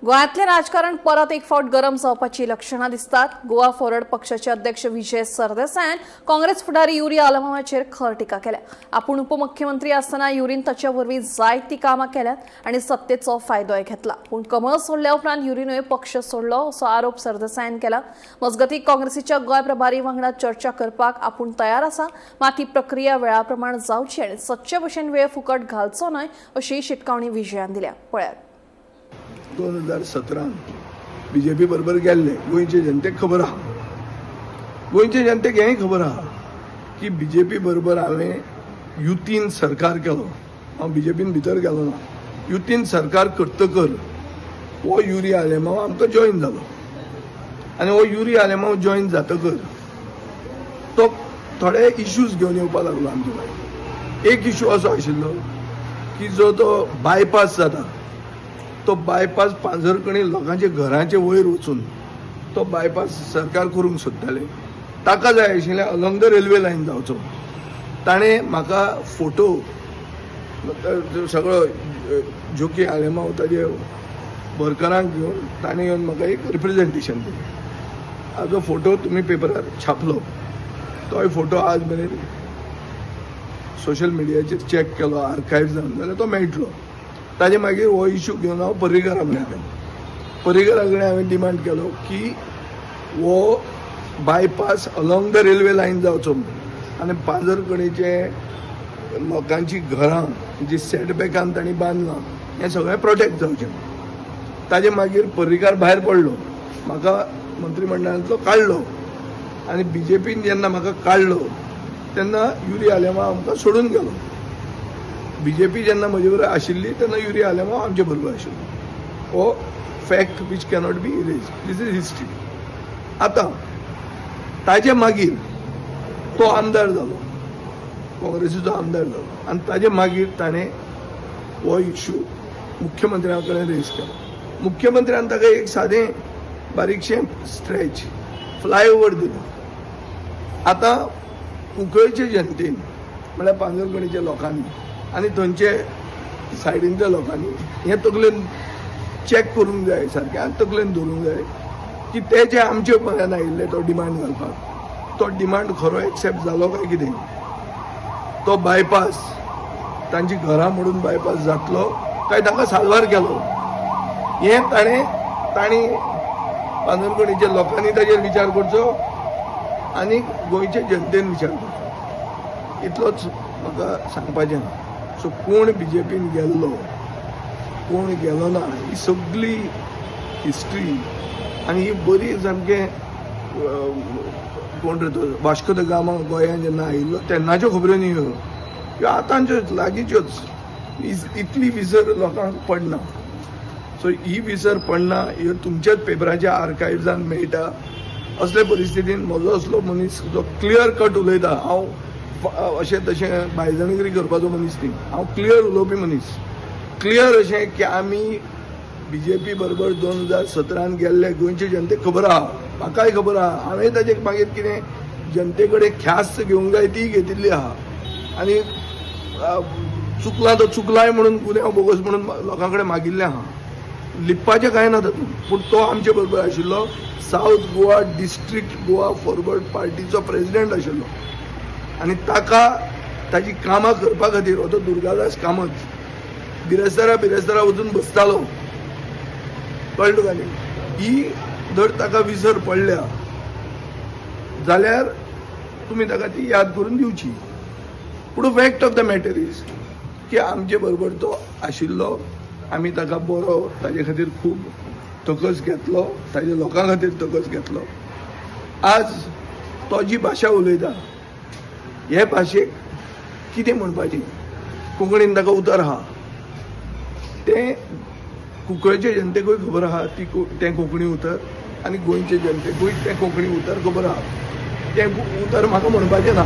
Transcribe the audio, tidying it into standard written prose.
गोंयांतलें राजकारण परत एक फावट गरम जावपाची लक्षणां दिसतात. गोवा फॉरवर्ड पक्षाचे अध्यक्ष विजय सरदेसायान काँग्रेस फुडारी युरी आलेमांवाचेर खर टिका केल्या. आपूण उपमुख्यमंत्री आसतना युरीन ताचे वरवीं जायतीं कामां केल्यात आनी सत्तेचो फायदोय घेतला, पूण कमळ सोडल्या उपरांत युरीनूय पक्ष सोडलो असो आरोप सरदेसायान केला. मजगतीं, काँग्रेसीच्या गोंय प्रभारी वांगडा चर्चा करपाक आपूण तयार आसा, मात ही प्रक्रिया वेळा प्रमाण जावची आनी सदचे भशेन वेळ फुकट घालचो न्हय अशी शिटकावणी विजयान दिल्या. पळयात. 2017 बीजेपी बरोबर गेल्ले गोंयचे जनतेक खबर आहा. गोंयचे जनतेक हेंय खबर आहा की बीजेपी बरोबर हांवें युतीन सरकार केलो. हांव बीजेपीन भितर गेलो ना. युतीन सरकार करतकर हो युरी आलेमांव आमकां जॉयन जालो आनी हो युरी आलेमांव जॉयन जातकर तो थोडे इश्यूज घेवन येवपाक लागलो आमचे कडेन. एक इश्यू असो आशिल्लो की जो तो बायपास जाता, तो बायपास पांजरकणी लोकांच्या घराचे वयर वचून तो बायपास सरकार करूंक सोदताले. ताका जाय आशिल्लें अलॉंग the railway line जावचो. ताणें म्हाका फोटो सगळो जोकी आलेमाव ताजे वर्करांक घेवन ताणें येवन म्हाका एक रिप्रेझेंटेशन दिलें. हाजो फोटो तुमी पेपरार छापलो. तोय फोटो आज मेरेन सोशल मिडियाचेर चॅक केलो, आर्कायव जावन जाल्यार तो मेळटलो. ताजे मागीर हो इशू घेवन हांव पर्रीकारा कडेन गेलो. पर्रीकारा कडेन हांवें डिमांड केलो की हो bypass along the railway line जावचो म्हणून आनी पांजरकणीचे लोकांची घरां जी सेटबॅकान तांणी बांदलां हें सगळें प्रोटेक्ट जावचें. ताजे मागीर पर्रीकार भायर पडलो, म्हाका मंत्रिमंडळांतलो काडलो आनी बीजेपीन जेन्ना म्हाका काडलो तेन्ना युरी आलेमांव आमकां सोडून गेलो. बीजेपी जेन्ना म्हजे बरोबर आशिल्ली तेन्ना युरी आलेमांव आमचे बरोबर आशिल्लो. हो fact which cannot be erase. This is history. आतां ताजे मागीर तो आमदार जालो, काँग्रेसीचो आमदार जालो आनी ताजे मागीर ताणें हो इशू मुख्यमंत्र्या कडेन रेज केलो. मुख्यमंत्र्यान ताका एक सादें बारीकशें स्ट्रेच फ्लायओवर दिलो. आतां कुंकळचे जनतेन, म्हळ्यार पांजरकणीच्या लोकांनी आनी थंयचे सायडीनच्या लोकांनी हें तकलेन चॅक करूंक जाय सारकें आनी तकलेन दवरूंक जाय की ते जे आमचे पर्यंत आयिल्ले तो डिमांड घालपाक, तो डिमांड खरो एक्सेप्ट जालो काय कितें? तो बायपास तांची घरां मोडून बायपास जातलो काय तांकां साल्वार केलो, हें तांणी पांजरकणीच्या लोकांनी ताजेर विचार करचो आनी गोंयचे जनतेन विचार करचो. इतलोच म्हाका सांगपाचें आहा. सो कोण बीजेपीन गेल्लो, कोण गेलो ना, ही सगळी हिस्ट्री आनी ही बरी सामकें कोण रे तो वास्को the Gama गोंयांत जेन्ना आयिल्लो तेन्नाच्यो खबऱ्यो न्ही ह्यो. ह्यो आतांच्योच लागींच्योच. इतली विसर लोकांक पडना. सो ही विसर पडना, ह्यो तुमच्याच पेपराच्या आर्कायव्सान मेळटा. असले परिस्थितीन म्हजो असलो मनीस जो क्लियर कट उलयता, हांव अशें तशें बायजणगिरी करपाचो मनीस न्ही. हांव क्लियर उलोवपी मनीस. क्लियर अशें की आमी बीजेपी बरोबर 2017न गेल्ले, गोंयचे जनतेक खबर आहा, म्हाकाय खबर आहा. हांवें ताजे मागीर कितें जनते कडेन ख्यास्त घेवंक जाय ती घेतिल्ली आहा आनी चुकलां तो चुकलाय म्हणून, गुन्यांव बोगस म्हणून लोकां कडेन मागिल्लें आहा. लिपपाचें कांय ना तातूंत. पूण तो आमचे बरोबर आशिल्लो, south Goa district Goa forward पार्टीचो प्रेसिडेंट आशिल्लो आनी ताका ताजी कामां करपा खातीर हो तो दुर्गादास कामत बिरेस्तारा बिरेस्तारा वचून बसतालो. कळ्ळें तुका न्ही? ही जर ताका विसर पडल्या जाल्यार तुमी ताका ती याद करून दिवची. पूण fact of the matter is की आमचे बरोबर तो आशिल्लो. आमी ताका बरो ताजे खातीर खूब तकस घेतलो, ताजे लोकां खातीर तकस घेतलो. आज तो जी भाशा उलयता, हे भाशेक कितें म्हणपाचें? कोंकणीन ताका उतर आहा. तें कुंकळचे जनतेकूय खबर आहा ती तें कोंकणी उतर आनी गोंयचे जनतेकूय तें कोंकणी उतर खबर आहा. तें उतर म्हाका म्हणपाचें ना.